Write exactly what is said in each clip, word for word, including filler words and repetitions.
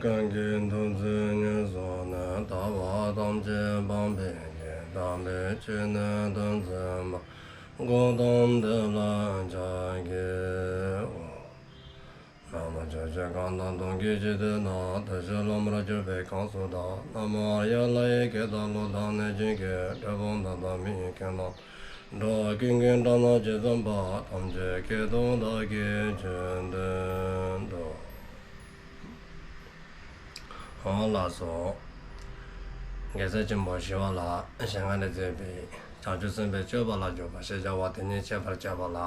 གང་གིས་ཐུགས་བརྩེ་ཉེར་བཟུང་ནས། ལྟ་བ་ཐམས་ཅད་སྤང་བའི་ཕྱིར། དམ་པའི་ཆོས་ནི་སྟོན་མཛད་པ། གཽ་ཏམ་དེ་ལ་ཕྱག་འཚལ་ལོ། ན་མོ། ཕྱོགས་བཅུ་གང་དང་སྟོང་གི་འཇིག་རྟེན་ན། བདེ་གཤེགས་སློབ་མར་གྱུར་པའི་གང་ཟག་དག། ན་མོ་ཨཱརྱ། ལྷ་ཡི་སྐད་དང་ཀླུ་དང་གནོད་སྦྱིན་སྐད། གྲུལ་བུམ་དག་དང་མི་ཡི་སྐད་རྣམས་དང་། འགྲོ་བ་ཀུན་གྱི་སྒྲ་རྣམས་ཇི་ཙམ་པ། ཐམས་ཅད་སྐད་དུ་བདག་གིས་ཆོས་བསྟན་ཏོ། འོང་ལགས་སོ། རྒྱལ་སྲས་ཆེན་པོ་ཞི་བ་ལྷའི་ཞལ་སྔ་ནས་མཛད་པའི་བྱང་ཆུབ་སེམས་དཔའི་སྤྱོད་པ་ལ་འཇུག་པ་ཞེས་བྱ་བ་དེ་ཉིད་འཆད་པར་བྱ་བ་ལ།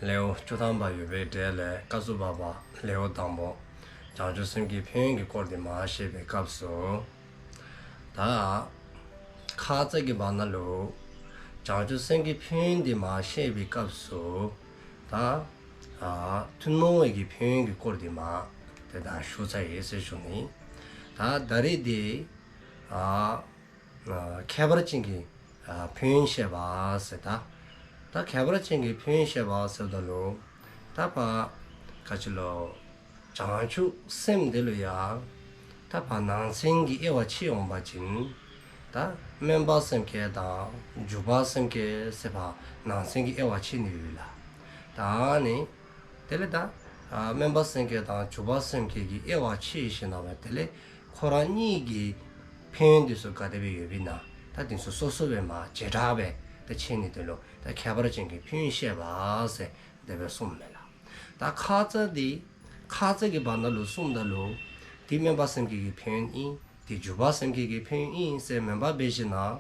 ལེའུ་བཅུ་ཐམ་པ་ཡོད་པའི་གྲས་ལས་སྐབས་སུ་བབ་པ་ལེའུ་དང་པོ། བྱང་ཆུབ་སེམས་ཀྱི་ཕན་ཡོན་གྱི་སྐོར་དེ་མར་བཤད་པའི་སྐབས་སུ། ད་ཁ་ཙ་གི་བར་ན་ལུ་བྱང་ཆུབ་སེམས་ཀྱི་ཕན་ཡོན་དེ་མར་བཤད་པའི་སྐབས་སུ། ད་ཨ་ཐུན་མོང་བའི་གི་ཕན་ཡོན་གྱི་སྐོར་དེ་མར་དེ་ད་ཞུ་ཚར་ཡི་ཟེར་ཞུ་ནི། ད་ད་རེས་དེ་ཨ་ཨ་ཁྱད་པར་ཅན་གྱི་ཨ་ཕན་ཡོན་བཤད་པ་ཟེར། ད་ད་ཁྱད་པར་ཅན་གྱི་ཕན་ཡོན་བཤད་པ་ཟེརཝ་ད་ལུ། ད་ཕར་ག་ཅི་ལོ། བྱང་ཆུབ་སེམས་དེ་ལུ་ཡང་ད་ཕར་ནང་གསེས་ཀྱི་དབྱེ་བ་ཕྱེ་འོང་པ་ཅིན། ད་སྨོན་པ་སེམས་བསྐྱེད་དང་འཇུག་པ་སེམས་བསྐྱེད་ཟེར་ཕར་ནང་གསེས་ཀྱི་དབྱེ་བ་ཕྱེ་ནི་ཡོད་ལགས། ད་ཨ་ནི་དེ་ལས་ད་ཨ་སྨོན་པ་སེམས་བསྐྱེད་དང་འཇུག་པ་སེམས་བསྐྱེད་ཀྱི་དབྱེ་བ་ཕྱེ་ཞིནམ་ལས་དེ་ལས་ཁོ་ར་གཉིས་ཀྱི་ཕན་ཡོན་དེ་ཚུ་ག་དེ་སྦེ་ཡོདཔ་ཨིན་ན། ད་དེ་ཚུ་སོ་སོ་སྦེ་མར་བྱེ་བྲག་སྦེ་ད་ཕྱེ་ནི་དེ་ལུ་ད་ཁྱད་པར་ཅན་གྱི་ཕན་ཡོན་བཤད་པ་ཟེར་དེ་སྦེ་གསུངསམ་མས་ལགས། ད་ཁ་ཙ་དེ་ཁ་ཙ་གི་བར་ན་ལུ་གསུངསམ་ད་ལུ། དེ་སྨོན་པ་སེམས་བསྐྱེད་ཀྱི་ཕན་ཡོན་ཨིན། དེ་འཇུག་པ་སེམས་བསྐྱེད་ཀྱི་ཕན་ཡོན་ཨིན་ཟེར་མེན་པར་འབད་ཞིནམ་ལས།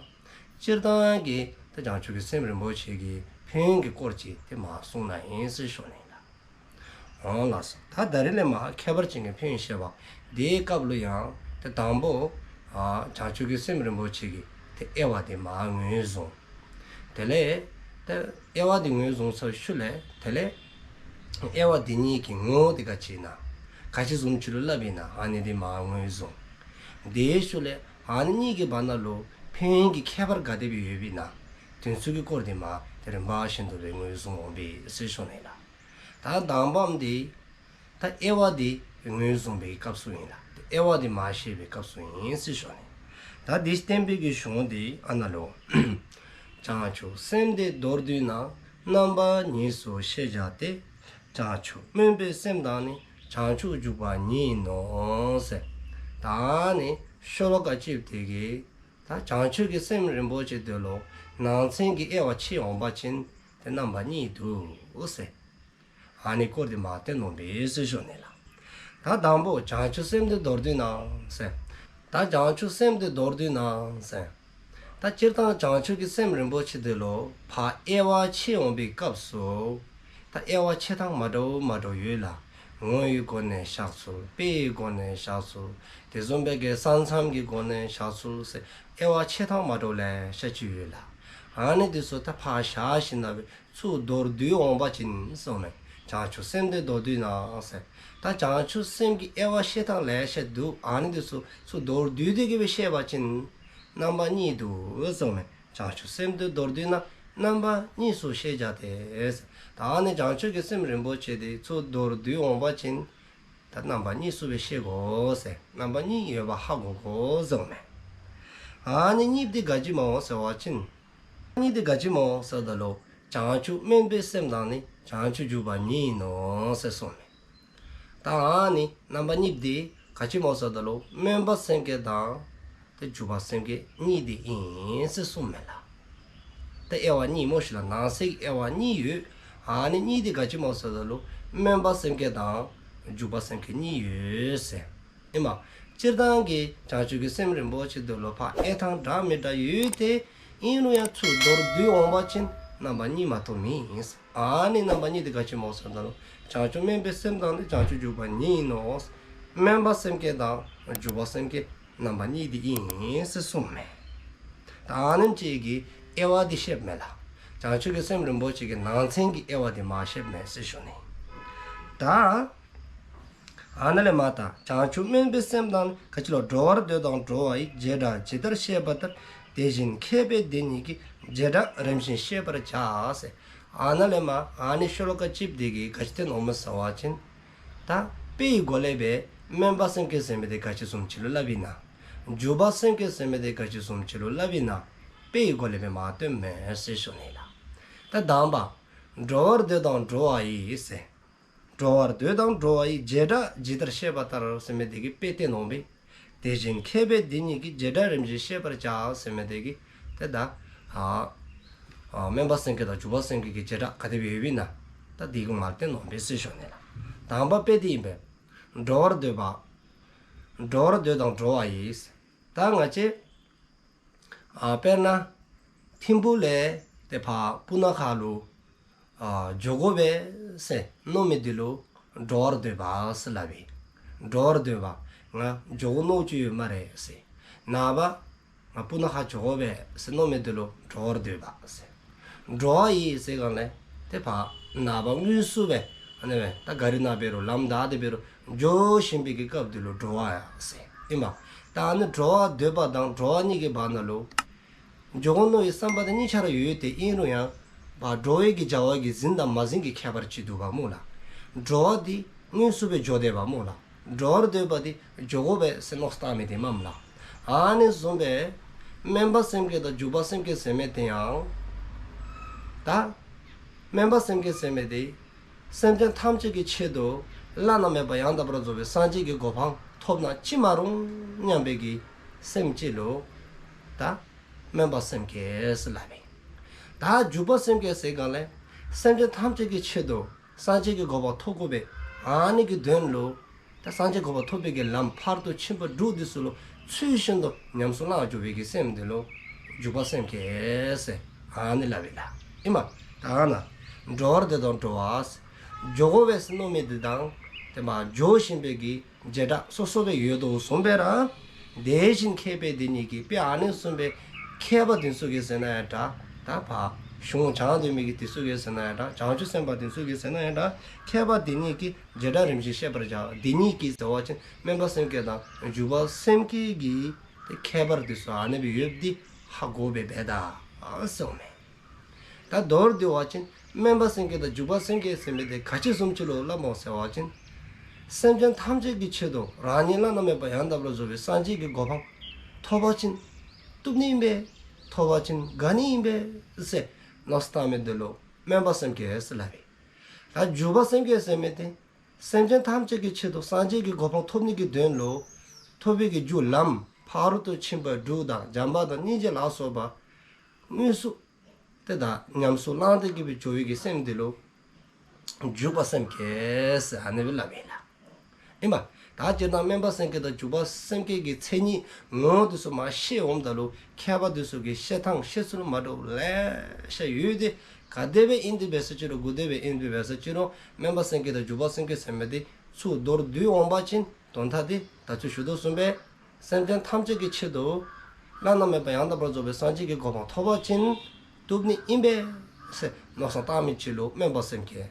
སྤྱིར་བཏང་གི་ད་བྱང་ཆུབ་ཀྱི་སེམས་རིན་པོ་ཆེ་གི་ཕན་ཡོན་གྱི་སྐོར་ཅིག་དེ་མར་གསུངས་ནུག་ཨིན་ཟེར་ཞུ་ནི་ལགས། འོང་ལགས་སོ། ད་ད་རེས་ལས་མར་ཁྱད་པར་ཅན་གྱི་ཕན་ཡོན་བཤད་པ་དེའི་སྐབས་ལུ་ཡང་དེ་དང་པོ་ཨ་བྱང་ཆུབ་ཀྱི་སེམས་རིན་པོ་ཆེ་གི་དེ་དབྱེ་བ་དེ་མར་ངོས་བཟུང་། དེ་ལས་དེ་དབྱེ་བ་དེ་ངོས་བཟུང་ཚར་ཤུལ་ལས་དེ་ལས་དབྱེ་བ་དེ་གཉིས་ཀྱི་ངོ་བོ་དེ་ག་ཅི་ཨིན་ན། ག་ཅི་བཟུམ་ཅིག་ལུ་སླབ་ཨིན་ན། ཨ་ནི་དེ་མར་ངོས་བཟུང་། དེའི་ཤུལ་ལས་ཨ་ནི་གཉིས་ཀྱི་བར་ན་ལུ་ཕན་ཡོན་གྱི་ཁྱད་པར་ག་དེ་སྦེ་ཡོདཔ་ཨིན་ན། དེ་ཚུ་གི་སྐོར་དེ་མར་དེ་རིམ་པ་བཞིན་དུ་སྦེ་ངོས་བཟུང་འོང་པས་ཟེར་ཞུ་ནི་ལགས། ད་དང་པམ་དེ་ད་དབྱེ་བ་དེ་ངོས་བཟུང་བའི་སྐབས་སུ་ཨིན་ལགས། དབྱེ་བ་དེ་མར་བཤད་པའི་སྐབས་སུ་ཨིན་ཟེར་ཞུ་ནི། ད་དེ་བསྟན་པའི་གི་གཞུང་དེ་ཨ་ན་ལུ། བྱང་ཆུབ་སེམས་དེ་མདོར་བསྡུས་ན། རྣམ་པ་གཉིས་སུ་ཤེས་བྱ་སྟེ། བྱང་ཆུབ་སྨོན་པའི་སེམས་དང་ནི། བྱང་ཆུབ་འཇུག་པ་གཉིས་ཡིན་ནོ་ཟེར། ད་ནི་ཤོ་ལོ་ཀ་གཅིག་དེ་གིས་ད་བྱང་ཆུབ་ཀྱི་སེམས་རིན་པོ་ཆེ་དེ་ལུ་ནང་གསེས་ཀྱི་དབྱེ་བ་ཕྱེ་འོང་པ་ཅིན་དེ་རྣམ་པ་གཉིས་འདུག་ཟེར། ཨ་ནི་སྐོར་དེ་མར་བསྟན་ནུག་པས་ཟེར་ཞུ་ནི་ལགས། ད་དང་པོ་བྱང་ཆུབ་སེམས་དེ་མདོར་བསྡུས་ན་ཟེར། ད་བྱང་ཆུབ་སེམས་དེ་མདོར་བསྡུས་ན་ཟེར། ད་སྤྱིར་བཏང་བྱང་ཆུབ་ཀྱི་སེམས་རིན་པོ་ཆེ་དེ་ལུ་ཕར་དབྱེ་བ་ཕྱེ་འོང་པའི་སྐབས་སུ། ད་དབྱེ་བ་ཕྱེ་ཐངས་མ་འདྲཝ་མ་འདྲཝ་ཡོད་ལགས། ངོ་བོའི་སྒོ་ནས་བཞག་ཚུལ། དཔེའི་སྒོ་ནས་བཞག་ཚུལ། དེ་བཟུམ་སྦེ་གི་ས་མཚམས་ཀྱི་སྒོ་ནས་བཞག་ཚུལ་ཟེར་དབྱེ་བ་ཕྱེ་ཐངས་མ་འདྲཝ་ལེ་ཤ་ཅིག་ཡོད་ལགས། ཨ་ནི་དེ་ཚུ་ད་ཕར་བཞག་ཞིནམ་ལས་ཚུར་མདོར་བསྡུས་འོང་པ་ཅིན་གསུངསམ་མས། བྱང་ཆུབ་སེམས་དེ་མདོར་བསྡུས་ན་ཟེར། ད་བྱང་ཆུབ་སེམས་ཀྱི་དབྱེ་བ་བཤད་ཐངས་ལེ་ཤ་འདུག། ཨ་ནི་དེ་ཚུ་ཚུར་མདོར་བསྡུས་ཏེ་གི་སྦེ་བཤད་པ་ཅིན་རྣམ་པ་གཉིས་འདུག་གསུངསམ་མས། བྱང་ཆུབ་སེམས་དེ་མདོར་བསྡུས་ན། རྣམ་པ་གཉིས་སུ་ཤེས་བྱ་སྟེ་ཟེར། ད་ནི་བྱང་ཆུབ་ཀྱི་སེམས་རིན་པོ་ཆེ་དེ་ཚུར་མདོར་བསྡུས་འོང་པ་ཅིན་ད་རྣམ་པ་གཉིས་སུ་སྦེ་ཤེས་དགོ་ཟེར། རྣམ་པ་གཉིས་ཡོདཔ་ཧ་གོ་དགོ་གསུངསམ་མས། ཨ་ནི་གཉིསཔ་དེ་ག་ཅི་སྨོ་ཟེར་བ་ཅིན། གཉིས་དེ་ག་ཅི་སྨོ་ཟེརཝ་ད་ལུ། བྱང་ཆུབ་སྨོན་པའི་སེམས་དང་ནི། བྱང་ཆུབ་འཇུག་པ་གཉིས་ཡིན་ནོ་ཟེར་གསུངསམ་མས། ད་ཨ་ནི་རྣམ་པ་གཉིསཔ་དེ་ག་ཅི་སྨོ་ཟེརཝ་ད་ལུ་སྨོན་པ་སེམས་བསྐྱེད་དང་དེ་འཇུག་པ་སེམས་བསྐྱེད་གཉིས་དེ་ཨིན་ཟེར་གསུངསམ་མས་ལགས། ད་དབྱེ་བ་གཉིས་སྨོ་ཤིག་ལགས། ནང་གསེས་ཀྱི་དབྱེ་བ་གཉིས་ཡོད། ཨ་ནི་གཉིས་དེ་ག་ཅི་སྨོ་ཟེརཝ་ད་ལུ་སྨོན་པ་སེམས་བསྐྱེད་དང་འཇུག་པ་སེམས་བསྐྱེད་གཉིས་ཡོད་ཟེར། ཨིན་མས། སྤྱིར་བཏང་གི་བྱང་ཆུབ་ཀྱི་སེམས་རིན་པོ་ཆེ་དེ་ལུ་ཕར་དབྱེ་ཐངས་འདྲ་མི་འདྲ་ཡོད་དེ། ཨིན་རུང་ཡང་ཚུར་མདོར་བསྡུས་འོང་པ་ཅིན་རྣམ་པ་གཉིས་མ་གཏོགས་མེད་ཨིན། ཨ་ནི་རྣམ་པ་གཉིས་དེ་ག་ཅི་སྨོ་ཟེརཝ་ད་ལུ་བྱང་ཆུབ་སྨོན་པའི་སེམས་དང་ནི་བྱང་ཆུབ་འཇུག་པ་གཉིས་ཡིན་ནོ། སྨོན་པ་སེམས་བསྐྱེད་དང་འཇུག་པ་སེམས་བསྐྱེད་རྣམ་པ་གཉིས་དེ་ཨིན་ཟེར་གསུངསམ་མས། ད་ཨ་ནེམ་ཅིག་གི་དབྱེ་བ་དེ་བཤདཔ་མས་ལགས། བྱང་ཆུབ་ཀྱི་སེམས་རིན་པོ་ཆེ་གི་ནང་གསེས་ཀྱི་དབྱེ་བ་དེ་མར་བཤདཔ་མས་ཟེར་ཞུ་ནི། ད་ཨ་ནཱ་ལས་མར་ད་བྱང་ཆུབ་སྨོན་པའི་སེམས་དང་ནི་ག་ཅི་ལོ། འགྲོ་བར་འདོད་དང་འགྲོ་བ་ཡི། བྱེ་བྲག་ཇི་ལྟར་ཤེས་པ་ལྟར། དེ་བཞིན་མཁས་པས་དེ་ཉིད་ཀྱི། བྱེ་བྲག་རིམ་བཞིན་ཤེས་པར་བྱ་ཟེར། ཨ་ནཱ་ལས་མར་ཨ་ནི་ཤོ་ལོ་ཀ་གཅིག་དེ་གིས་ག་ཅི་སྟོནམ་སྨོ་ཟེར་བ་ཅིན། ད་ དཔེ་ཡི་སྒོ་ལས་སྦེ་སྨོན་པ་སེམས་བསྐྱེད་ཟེར་མི་འདི་ག་ཅི་བཟུམ་ཅིག་ལུ་སླབ་ཨིན་ན། འཇུག་པ་སེམས་བསྐྱེད་ཟེར་མི་འདི་ག་ཅི་བཟུམ་ཅིག་ལུ་སླབ་ཨིན་ན། དཔེ་ཡི་སྒོ་ལས་སྦེ་མར་སྟོནམ་མས་ཟེར་ཞུ་ནི་ལགས། ད་དང་པ། འགྲོ་བར་འདོད་དང་འགྲོ་བ་ཡི་ཟེར། འགྲོ་བར་འདོད་དང་འགྲོ་བ་ཡི། བྱེ་བྲག་ཇི་ལྟར་ཤེས་པ་ལྟར་ཟེར་མི་འདི་གིས་དཔེ་སྟོནམ་མས། དེ་བཞིན་མཁས་པས་འདི་གཉིས་ཀྱི། བྱེ་བྲག་རིམ་བཞིན་ཤེས་པར་བྱ་ཟེར་མི་འདི་གིས་ཏེ་ད་ཨ་ཨ་སྨོན་པ་སེམས་བསྐྱེད་དང་འཇུག་པ་སེམས་བསྐྱེད་ཀྱི་བྱེ་བྲག་ག་དེ་སྦེ་ཡོདཔ་ཨིན་ན། ད་འདི་གུ་མར་སྟོནམ་མས་ཟེར་ཞུ་ནི་ལགས། དང་པ་དཔེ་འདི་ཨིན་པས། འགྲོ་བར་འདོད་པ། འགྲོ་བར་འདོད་དང་འགྲོ་བ་ཡི། ད་ང་བཅས་ཨ་དཔེར་ན་ཐིམ་ཕུག་ལས་ཏེ་ཕར་སྤུ་ན་ཁ་ལུ་ཨ་འགྱོ་དགོ་པས་ཟེར་མནོ་མི་འདི་ལུ་འགྲོ་བར་འདོད་པ་ཟེར་སླབ་ཨིན། འགྲོ་བར་འདོད་པ། ང་འགྱོ་དགོ་མནོ་ཅི་ཡོད་སྨ་རེ་ཟེར། ནངས་པ་ང་སྤུ་ན་ཁ་འགྱོ་དགོ་པས་ཟེར་མནོ་མི་འདི་ལུ་འགྲོ་བར་འདོད་པ་ཟེར། འགྲོ་བ་ཡི་ཟེར་གང་ལས་ཏེ་ཕར་ནངས་པ་དངོས་སུ་སྦེ་ཨ་ནི་སྦེ་ད་ག་རི་ནང་འབད་རུང་ལམ་བདའ་སྟེ་འབད་རུང་འགྱོ་བཞིན་པའི་གི་སྐབས་འདི་ལུ་འགྲོ་བ་ཡི་ཟེར་ཨིན་མས། ད་ཨ་ནི་འགྲོ་བར་འདོད་པ་དང་འགྲོ་བ་གཉིས་ཀྱི་བར་ན་ལུ་འགྱོ་དགོ་མནོ་བའི་བསམ་པ་དེ་གཉིས་ཆ་ར་ཡོད་དེ་ཨིན་རུང་ཡང་ཕར་འགྲོ་བའི་གི་བྱ་བ་གི་ཟིན་དང་མ་ཟིན་གྱི་ཁྱད་པར་ཅིག་འདུག་པ་སྨོ་ལགས། འགྲོ་བ་འདི་དངོས་སུ་སྦེ་འགྱོ་དེས་པ་སྨོ་ལགས། འགྲོ་བར་འདོད་པ་འདི་འགྱོ་དགོ་པས་ཟེར་མནོ་བསམ་བཏང་མི་འདི་མས་ལགས། ཨ་ནི་བཟུམ་སྦེ་སྨོན་པ་སེམས་བསྐྱེད་དང་འཇུག་པ་སེམས་བསྐྱེད་ཟེར་མི་དེ་ཡང་ད་སྨོན་པ་སེམས་བསྐྱེད་ཟེར་མི་འདི་སེམས་ཅན་ཐམས་ཅད་ཀྱི་ཆེད་དུ་བླ་ན་མེད་པ་ཡང་དག་པར་རྫོགས་པའི་སངས་རྒྱས་ཀྱི་གོ་འཕང་ཐོབ་ན་ཅི་མ་རུང་སྙམ་པའི་གི་སེམས་ཅིག་ལུ་ད་སྨོན་པ་སེམས་བསྐྱེད་ཟེར་སླབ་ཨིན། ད་འཇུག་པ་སེམས་བསྐྱེད་ཟེར་གང་ལས་སེམས་ཅན་ཐམས་ཅད་ཀྱི་ཆེད་དུ་སངས་རྒྱས་ཀྱི་གོ་འཕང་ཐོབ་དགོ་པས། ཨ་ནི་གི་དོན་ལུ་ད་སངས་རྒྱས་གོ་འཕང་ཐོབ་པའི་གི་ལམ་ཕར་ཏུ་ཕྱིན་པ་དྲུག་འདི་ཚུ་ལུ་ཚུལ་བཞིན་དུ་ཉམས་སུ་བླང་འགྱོ་བའི་གི་སེམས་འདི་ལུ་འཇུག་པ་སེམས་བསྐྱེད་ཟེར་ཨ་ནི་སླབ་ཨིན་ལགས། ཨིན་མས། ད་ན་འགྲོ་བར་འདོད་དང་འགྲོ་བ་ཟེར་འགྱོ་དགོ་པས་ཟེར་མནོ་མི་འདི་དང་ཏེ་མར་འགྱོ་བཞིན་པའི་གི་བྱེ་བྲག་སོ་སོ་སྦེ་ཡོད་དོ་བཟུམ་སྦེ་ར། དེ་བཞིན་མཁས་པས་འདི་གཉིས་ཀྱི། དཔེ་ཨ་ནི་བཟུམ་སྦེ་མཁས་པ་འདི་ཚུ་གིས་ཟེར་ན་ཡང་འདྲ། ད་ཕར་གཞུང་སྦྱང་སྡོད་མི་གི་འདི་ཚུ་གིས་ཟེར་ན་ཡང་འདྲ། བྱང་ཆུབ་སེམས་དཔའ་འདི་ཚུ་གིས་ཟེར་ན་ཡང་འདྲ། མཁས་པ་འདི་གཉིས་ཀྱི་བྱེ་བྲག་རིམ་བཞིན་ཤེས་པར་བྱ། འདི་གཉིས་ཀྱི་ཟེར་བ་ཅིན་སྨོན་པ་སེམས་བསྐྱེད་དང་འཇུག་པ་སེམས་བསྐྱེད་ཀྱི་ཏེ་ཁྱད་པར་འདི་ཚུ་ཨ་ནི་སྦེ་ཡོདཔ་འདི་ཧ་གོ་སྦེ་འབད་ད་ཟེརཝ་མས། ད་མདོར་བསྡུ་བ་ཅིན་སྨོན་པ་སེམས་བསྐྱེད་དང་འཇུག་པ་སེམས་བསྐྱེད་ཟེར་མི་འདི་ག་ཅི་བཟུམ་ཅིག་ལུ་སླབ་སྨོ་ཟེར་བ་ཅིན་སེམས་ཅན་ཐམས་ཅད་ཀྱི་ཆེད་དུ་རང་ཉིད་བླ་ན་མེད་པ་ཡང་དག་པར་རྫོགས་པའི་སངས་རྒྱས་ཀྱི་གོ་འཕང་ཐོབ་པ་ཅིན་བཏུབ་ནི་ཨིན་པས། ཐོབ་པ་ཅིན་དགའ་ནི་ཨིན་པས་ཟེར་མནོ་བསམ་བཏང་མི་འདི་ལུ་སྨོན་པ་སེམས་བསྐྱེད་ཟེར་སླབ་ཨིན། ད་འཇུག་པ་སེམས་བསྐྱེད་ཟེར་མི་འདི་སེམས་ཅན་ཐམས་ཅད་ཀྱི་ཆེད་དུ་སངས་རྒྱས་ཀྱི་གོ་འཕང་ཐོབ་ནི་གི་དོན་ལུ་ཐོབ་པའི་གི་རྒྱུ་ལམ་ཕ་རོལ་ཏུ་ཕྱིན་པ་དྲུག་དང་བྱམས་པ་དང་སྙིང་རྗེ་ལ་སོགས་པ་དངོས་སུ་ཏེ་ད་ཉམས་སུ་བླངས་ཏེ་གི་སྦེ་འགྱོ་བའི་གི་སེམས་འདི་ལུ་འཇུག་པ་སེམས་བསྐྱེད་ཟེར་ཨ་ནི་སྦེ་སླབ་ཨིན་ལགས། ཨིན་པ། ད་སྤྱིར་བཏང་སྨོན་པ་སེམས་བསྐྱེད་དང་འཇུག་པ་སེམས་བསྐྱེད་ཀྱི་མཚན་ཉིད་ངོ་བོ་འདི་ཚུ་མར་བཤད་འོངམ་ད་ལུ་མཁས་པ་འདི་ཚུ་གི་བཤད་ཐངས་བཤད་ཚུལ་མ་འདྲཝ་ལེ་ཤ་ཡོད་དེ། ག་དེ་སྦེ་ཨིན་ཏེ་འབད་ས་ཅི་རུང་ག་དེ་སྦེ་ཨིན་ཏེ་འབད་ས་ཅི་རུང་སྨོན་པ་སེམས་བསྐྱེད་དང་འཇུག་པ་སེམས་བསྐྱེད་ཟེར་མི་འདི་ཚུ་མདོར་བསྡུ་འོང་པ་ཅིན་དོན་དག་འདི་ད་ཅི་ཞུ་དོ་བཟུམ་སྦེ་སེམས་ཅན་ཐམས་ཅད་ཀྱི་ཆེད་དུ་བླ་ན་མེད་པ་ཡང་དག་པར་རྫོགས་པའི་སངས་རྒྱས་ཀྱི་གོ་འཕང་ཐོབ་པ་ཅིན་བཏུབ་ནི་ཨིན་པས་ཟེར་མནོ་བསམ་བཏང་མི་ཅིག་ལུ་སྨོན་པ་སེམས་བསྐྱེད།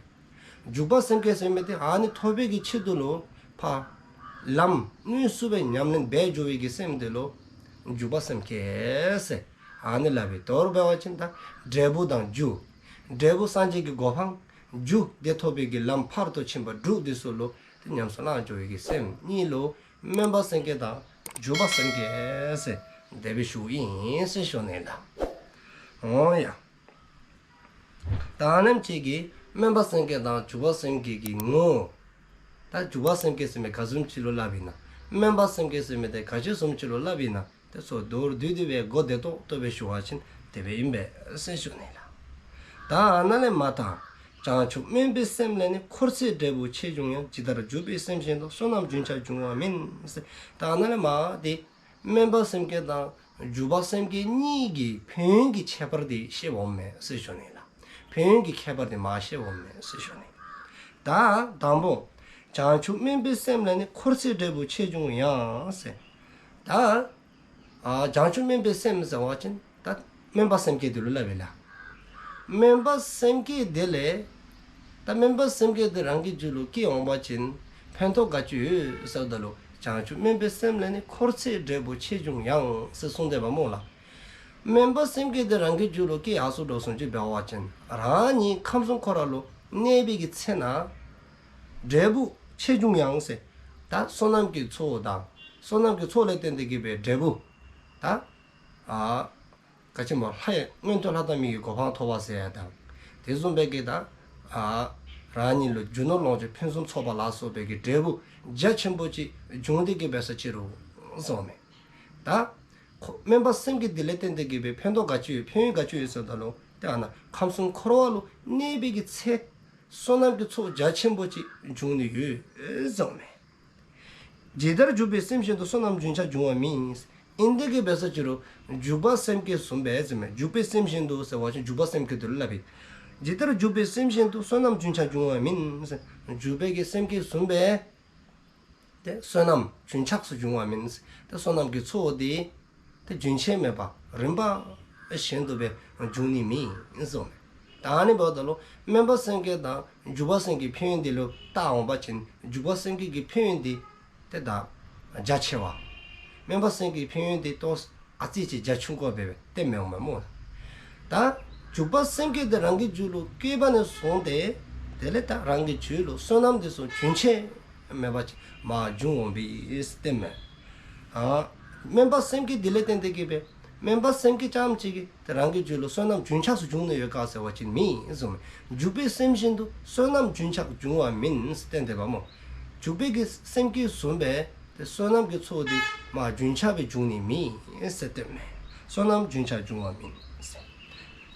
འཇུག་པ་སེམས་བསྐྱེད་ཟེར་མི་འདི་ཨ་ནི་ཐོབ་པའི་གི་ཆེད་དུ་ལུ་ཕར་ལམ་དངོས་སུ་སྦེ་ཉམས་ལེན་འབད་འགྱོ་བའི་གི་སེམས་འདི་ལུ་འཇུག་པ་སེམས་བསྐྱེད་ཟེར་ཨ་ནི་སླབ་ཨིན། མདོར་འབད་བ་ཅིན་ད་འབྲས་བུ་དང་རྒྱུ། འབྲས་བུ་སངས་རྒྱས་ཀྱི་གོ་འཕང་། རྒྱུ་དེ་ཐོབ་པའི་གི་ལམ་ཕ་རོལ་ཏུ་ཕྱིན་པ་དྲུག་འདི་ཚུ་ལུ་ཏེ་ཉམས་སུ་བླངས་འགྱོ་བའི་གི་སེམས་གཉིས་ལུ་སྨོན་པ་སེམས་བསྐྱེད་དང་འཇུག་པ་སེམས་བསྐྱེད་ཟེར་དེ་སྦེ་ཞུཝ་ཨིན་ཟེར་ཞུ་ནི་ལགས། འོང་ཡ། ད་ཨ་ནེམ་ཅིག་གིས་སྨོན་པ་སེམས་བསྐྱེད་དང་འཇུག་པ་སེམས་བསྐྱེད་ཀྱི་ངོ་བོ། ད་འཇུག་པ་སེམས་བསྐྱེད་ཟེར་མི་ག་བཟུམ་ཅིག་ལུ་སླབ་ཨིན་ན། སྨོན་པ་སེམས་བསྐྱེད་ཟེར་མི་དེ་ག་ཅི་བཟུམ་ཅིག་ལུ་སླབ་ཨིན་ན། དེ་ཚུ་མདོར་བསྡུས་ཏེ་སྦེ་གོ་བདེ་ཏོག་ཏོ་སྦེ་ཞུ་བ་ཅིན་དེ་སྦེ་ཨིན་པས་ཟེར་ཞུ་ནི་ལགས། ད་ཨ་ནཱ་ལས་མར་ད་བྱང་ཆུབ་སྨོན་པའི་སེམས་ལས་ནི། འཁོར་ཚེ་འབྲས་བུ་ཆེ་ཆུང་ཡང་། ཇི་ལྟར་འཇུག་པའི་སེམས་བཞིན་དུ། བསོད་ནམས་རྒྱུན་ཆགས་འབྱུང་བ་མིན་ཟེར། ད་ཨ་ནཱ་ལས་མར་དེ་སྨོན་པ་སེམས་བསྐྱེད་དང་འཇུག་པ་སེམས་བསྐྱེད་གཉིས་ཀྱི་ཕན་ཡོན་གྱི་ཁྱད་པར་དེ་བཤདཔ་མས་ཟེར་ཞུ་ནི་ལགས། ཕན་ཡོན་གྱི་ཁྱད་པར་དེ་མར་བཤདཔ་མས་ཟེར་ཞུ་ནི། ད་དང་པོ་བྱང་ཆུབ་སྨོན་པའི་སེམས་ལས་ནི། འཁོར་ཚེ་འབྲས་བུ་ཆེ་ཆུང་ཡང་ཟེར། ད་ཨ་བྱང་ཆུབ་སྨོན་པའི་སེམས་ཟེར་བ་ཅིན་ད་སྨོན་པ་སེམས་བསྐྱེད་དེ་ལུ་སླབ་ཨིན་ལགས། སྨོན་པ་སེམས་བསྐྱེད་དེ་ལས་ད་སྨོན་པ་སེམས་བསྐྱེད་དེ་རང་གི་རྒྱུད་ལུ་སྐྱེ་འོང་པ་ཅིན་ཕན་ཐོགས་ག་ཅི་ཡོད་ཟེརཝ་ད་ལུ། བྱང་ཆུབ་སྨོན་པའི་སེམས་ལས་ནི། འཁོར་ཚེ་འབྲས་བུ་ཆེ་ཆུང་ཡང་ཟེར་གསུངས་ཏེ་འབདཝ་སྨོ་ལགས། སྨོན་པ་སེམས་བསྐྱེད་དེ་རང་གི་རྒྱུད་ལུ་སྐྱེ་ཡར་སོ་འགྱོ་སོང་ཅི་འབད་བ་ཅིན་རང་ཉིད་ཁམས་གསུམ་འཁོར་བ་ལུ་གནས་པའི་གི་ཚེ་ན་འབྲས་བུ་ ཆེ་ཆུང་ཡང་ཟེར། ད་བསོད་ནམས་ཀྱི་ཚོགས་དང་། བསོད་ནམས་ཀྱི་ཚོགས་ལས་བརྟེན་ཏེ་གི་སྦེ་འབྲས་བུ། ད་ཨ་ག་ཅི་སྨོ། ལྷ་ཡི་མངོན་མཐོ་ལྷ་དང་མི་ཡི་གོ་འཕང་ཐོབ་པ་ཟེར་ཡ་དང་། དེ་བཟུམ་སྦེ་གི་ད་ཨ་རང་ཉིད་ལུ་རྒྱུ་ནོར་ལོངས་སྤྱོད་ཕུན་སུམ་ཚོགས་པ་ལ་སོགས་པའི་གི་འབྲས་བུ་རྒྱ་ཆེན་པོ་ཅིག་འབྱུང་སྟེ་གི་འབད་ས་ཅི་རུང་གསུངམ་མས། ད་ཁོ་སྨོན་པ་སེམས་བསྐྱེད་འདི་ལས་བརྟེན་ཏེ་གི་སྦེ་ཕན་ཐོགས་ག་ཅི་ཡོད། ཕན་ཡོན་ག་ཅི་ཡོད་ཟེརཝ་ད་ལུ། ཏེ་ཨ་ནཱ་ཁམས་གསུམ་འཁོར་བ་ལུ་གནས་པའི་གི་ཚེ་བསོད་ནམས་ཀྱི་ཚོགས་རྒྱ་ཆེན་པོ་ཅིག་འབྱུང་ནི་ཡོད་གསུངམ་མས། ཇི་ལྟར་འཇུག་པའི་སེམས་བཞིན་དུ། བསོད་ནམས་རྒྱུན་ཆགས་འབྱུང་བ་མིན། ཨིན་ཏེ་གི་འབད་ས་ཅི་རུང་འཇུག་པ་སེམས་བསྐྱེད་བཟུམ་སྦེ་ཟེརཝ་མས། འཇུག་པའི་སེམས་བཞིན་དུ་ཟེར་བ་ཅིན་འཇུག་པ་སེམས་བསྐྱེད་དེ་ལུ་སླབ་ཨིན། ཇི་ལྟར་འཇུག་པའི་སེམས་བཞིན་དུ། བསོད་ནམས་རྒྱུན་ཆགས་འབྱུང་བ་མིན། འཇུག་པའི་གི་སེམས་བསྐྱེད་བཟུམ་སྦེ་ཏེ་བསོད་ནམས་རྒྱུན་ཆགས་སུ་འབྱུང་བ་མིན། ཏེ་བསོད་ནམས་ཀྱི་ཚོགས་འདི་ཏེ་རྒྱུན་ཆད་མེད་པར་རིམ་པ་བཞིན་དུ་སྦེ་འབྱུང་ནི་མིན་གསུངམ་མས། ད་ཨ་ནི་འབདཝ་ད་ལུ་སྨོན་པ་སེམས་བསྐྱེད་དང་འཇུག་པ་སེམས་བསྐྱེད་ཕན་ཡོན་འདི་ལུ་བལྟ་འོང་པ་ཅིན་འཇུག་པ་སེམས་བསྐྱེད་ཀྱི་ཕན་ཡོན་འདི་ཏེ་ད་རྒྱ་ཆེ་བ། སྨོན་པ་སེམས་བསྐྱེད་ཀྱི་ཕན་ཡོན་འདི་ཏོག་ཨ་ཙི་ཅིག་རྒྱ་ཆུང་ཀུ་སྦེ་སྦེ་ཏེ་མི་འོང་མས་སྨོ། ད་འཇུག་པ་སེམས་བསྐྱེད་འདི་རང་གི་རྒྱུད་ལུ་སྐྱེས་པ་ནས་བཟུང་སྟེ་དེ་ལས་ད་རང་གི་རྒྱུད་ལུ་བསོད་ནམས་འདི་ཚུ་རྒྱུན་ཆད་མེད་པ་ཅིག་མར་འབྱུང་འོང་པས་ཟེར་སྟོནམ་མས། ཨ་སྨོན་པ་སེམས་བསྐྱེད་འདི་ལས་བརྟེན་ཏེ་གི་སྦེ་སྨོན་པ་སེམས་བསྐྱེད་རྐྱངམ་གཅིག་གིས་ཏེ་རང་གི་རྒྱུད་ལུ་བསོད་ནམས་རྒྱུན་ཆགས་སུ་འབྱུང་ནི་ཡོད་ག་ཟེར་བ་ཅིན་མེན་གསུངམ་མས། འཇུག་པའི་སེམས་བཞིན་དུ་བསོད་ནམས་རྒྱུན་ཆགས་འབྱུང་བ་མིན་ཟེར་སྟོན་དེས་པ་སྨོ། འཇུག་པའི་གི་སེམས་བསྐྱེད་བཟུམ་སྦེ་ཏེ་བསོད་ནམས་ཀྱི་ཚོགས་འདི་མར་རྒྱུན་ཆགས་སྦེ་འབྱུང་ནི་མེན་ཟེར་སྟོནམ་མས། བསོད་ནམས་རྒྱུན་ཆགས་འབྱུང་བ་མིན་ཟེར།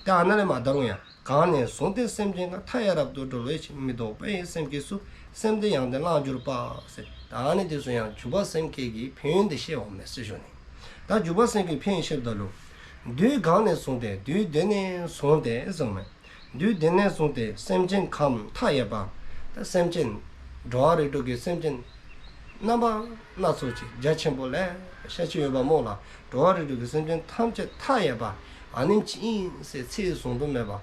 ཏེ་ཨ་ནཱ་ལས་མར་ད་རུང་ཡང་། གང་ནས་བཟུང་སྟེ་སེམས་ཅན་ཁམས། མཐའ་ཡས་རབ་ཏུ་སྒྲོལ་བའི་ཕྱིར། མི་ལྡོག་པའི་སེམས་ཀྱིས་སུ། སེམས་དེ་ཡང་དག་བླངས་གྱུར་པ་ཟེར། ད་ཨ་ནི་དེ་ཚུ་ཡང་འཇུག་པ་སེམས་བསྐྱེད་ཀྱི་ཕན་ཡོན་དེ་བཤད་འོངམ་མས་ཟེར་ཞུ་ནི། ད་འཇུག་པ་སེམས་བསྐྱེད་ཀྱི་ཕན་ཡོན་བཤདཔ་ད་ལུ། དུས་གང་ནས་བཟུང་སྟེ། དུས་འདི་ནས་བཟུང་སྟེ་གསུངམ་མས། དུས་འདི་ནས་བཟུང་སྟེ་སེམས་ཅན་ཁམས་མཐའ་ཡས་པ། ད་སེམས་ཅན་འགྲོ་བ་རིགས་དྲུག་གི་སེམས་ཅན་རྣམ་པ་སྣ་ཚོགས་ཅིག་རྒྱ་ཆེན་པོ་ལེ་ཤ་ཅིག་ཡོདཔ་སྨོ་ལགས། འགྲོ་བ་རིགས་དྲུག་གི་སེམས་ཅན་ཐམས་ཅད་མཐའ་ཡས་པ། ཨ་ནེམ་ཅིག་ཨིན་ཟེར་ཚད་བཟུང་དུ་མེད་པ།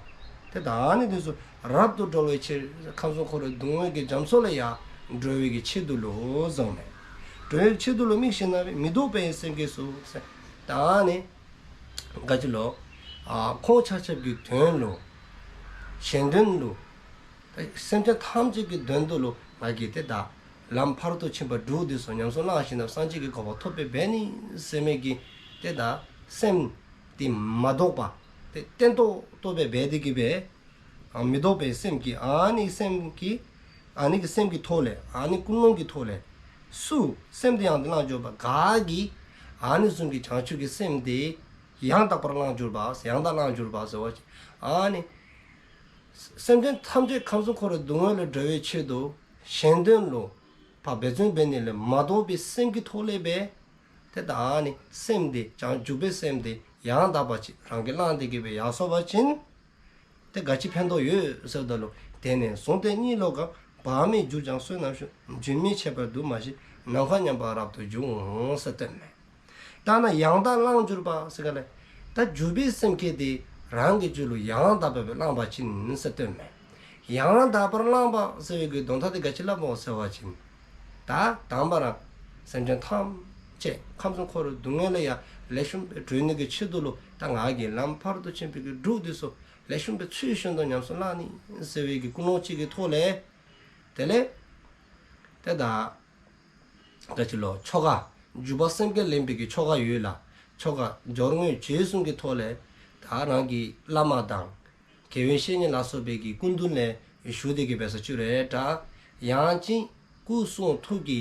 ཏེ་ད་ཨ་ནི་དེ་ཚུ་རབ་ཏུ་སྒྲོལ་བའི་ཕྱིར། ཁམས་གསུམ་འཁོར་བའི་སྡུག་བསྔལ་གྱི་རྒྱ་མཚོ་ལས་ཡར་སྒྲོལ་བའི་གི་ཆེད་དུ་ལུ་གསུངམ་མས། སྒྲོལ་བའི་ཆེད་དུ་ལུ་དམིགས་ཞིནམ་ལས་མི་ལྡོག་པའི་སེམས་ཀྱིས་སུ་ཟེར། ད་ཨ་ནི་ག་ཅི་ལུ། ཨ་ཁོང་ཆ་ཁྱབ་ཀྱི་དོན་ལུ། གཞན་དོན་ལུ། ད་སེམས་ཅན་ཐམས་ཅད་ཀྱི་དོན་དུ་ལུ་ང་གིས་ཏེ་ད་ལམ་ཕ་རོལ་ཏུ་ཕྱིན་པ་དྲུག་དེ་ཚུ་ཉམས་སུ་བླངས་ཞིནམ་ལས་སངས་རྒྱས་ཀྱི་གོ་འཕང་ཐོབ་པར་འབད་ནི་ཟེར་མི་གི་ཏེ་ད་སེམས་དེ་མ་ལྡོག་པ། ཏེ་བརྟན་ཏོག་ཏོ་སྦེ་འབད་དེ་གི་སྦེ། ཨ་མི་ལྡོག་པའི་སེམས་ཀྱིས། ཨ་ནི་སེམས་ཀྱིས། ཨ་ནི་གི་སེམས་ཀྱི་ཐོག་ལས། ཨ་ནི་ཀུན་སློང་གི་ཐོག་ལས། སུ། སེམས་དེ་ཡང་དག་བླངས་གྱུར་པ། ག་གིས། ཨ་ནི་བཟུམ་གྱི་བྱང་ཆུབ་ཀྱི་སེམས་དེ་ཡང་དག་པར་བླངས་གྱུར་པ། ཡང་དག་བླངས་གྱུར་པ་ཟེར་བ་ཅིན། ཨ་ནི་སེམས་ཅན་ཐམས་ཅད་ཁམས་གསུམ་འཁོར་བའི་སྡུག་བསྔལ་ལས་སྒྲོལ་བའི་ཆེད་དུ་གཞན་དོན་ལུ་ཕར་འབད་བརྩོན་འབད་ནི་ལས་མ་ལྡོག་པའི་སེམས་ཀྱི་ཐོག་ལས་སྦེ། ཏེ་ད་ཨ་ནི་སེམས་དེ་བྱང་ཆུབ་པའི་སེམས་དེ་ཡང་དག་པ་ཅིག་རང་གིས་བླངས་ཏེ་གི་སྦེ་ཡར་སོང་པ་ཅིན། ཏེ་ག་ཅི་ཕན་ཐོགས་ཡོད་ཟེརཝ་ད་ལུ། དེ་ནས་བཟུང་སྟེ་གཉིད་ལོག་གམ། བག་མེད་གྱུར་ཀྱང་བསོད་ནམས་ཤུགས། རྒྱུན་མི་འཆད་པར་དུ་མ་ཞིག་ནམ་མཁའ་མཉམ་པར་རབ་ཏུ་འབྱུང་ཟེར་སྟོནམ་མས། ད་ནཱ་ཡང་དག་བླངས་གྱུར་པ་ཟེར་ག་ལས། ད་འཇུག་པའི་སེམས་བསྐྱེད་དེ་རང་གི་རྒྱུད་ལུ་ཡང་དག་པ་སྦེ་བླངས་པ་ཅིན་ཟེར་སྟོནམ་མས། ཡང་དག་པར་བླངས་པ་ཟེར་བའི་གི་དོན་དག་དེ་ག་ཅི་སླབ་སྨོ་ཟེར་བ་ཅིན། ད་དང་པ་ར་སེམས་ཅན་ཐམས་ཅད་ཁམས་གསུམ་འཁོར་བའི་སྡུག་བསྔལ་ལས་ཡར་ལེགས་ཤོམ་སྦེ་སྒྲོལ་ནི་གི་ཆེད་དུ་ལུ། ད་ང་གིས་ལམ་ཕ་རོལ་ཏུ་ཕྱིན་པའི་གི་དྲུག་དེ་ཚུ་ལེགས་ཤོམ་སྦེ་ཚུལ་བཞིན་དུ་ཉམས་སུ་བླང་ནི་ཟེར་བའི་གི་ཀུན་སློང་གཅིག་གི་ཐོག་ལས། དེ་ལས་ཏེ་ད་ག་ཅི་ལོ། ཆོ་ག། འཇུག་པ་སེམས་བསྐྱེད་ལེན་པའི་གི་ཆོ་ག་ཡོད་ལགས། ཆོ་ག་སྦྱོར་དངོས་རྗེས་གསུམ་གྱི་ཐོག་ལས། ད་རང་གི་བླ་མ་དང་། དགེ་བའི་བཤེས་གཉེན་ལ་སོགས་པའི་གི་སྐུ་མདུན་ལས་ཞུ་སྟེ་གི་འབད་ས་ཅིག་རུང་འདྲ། ཡང་ཅིན་སྐུ་གསུང་ཐུགས་ཀྱི་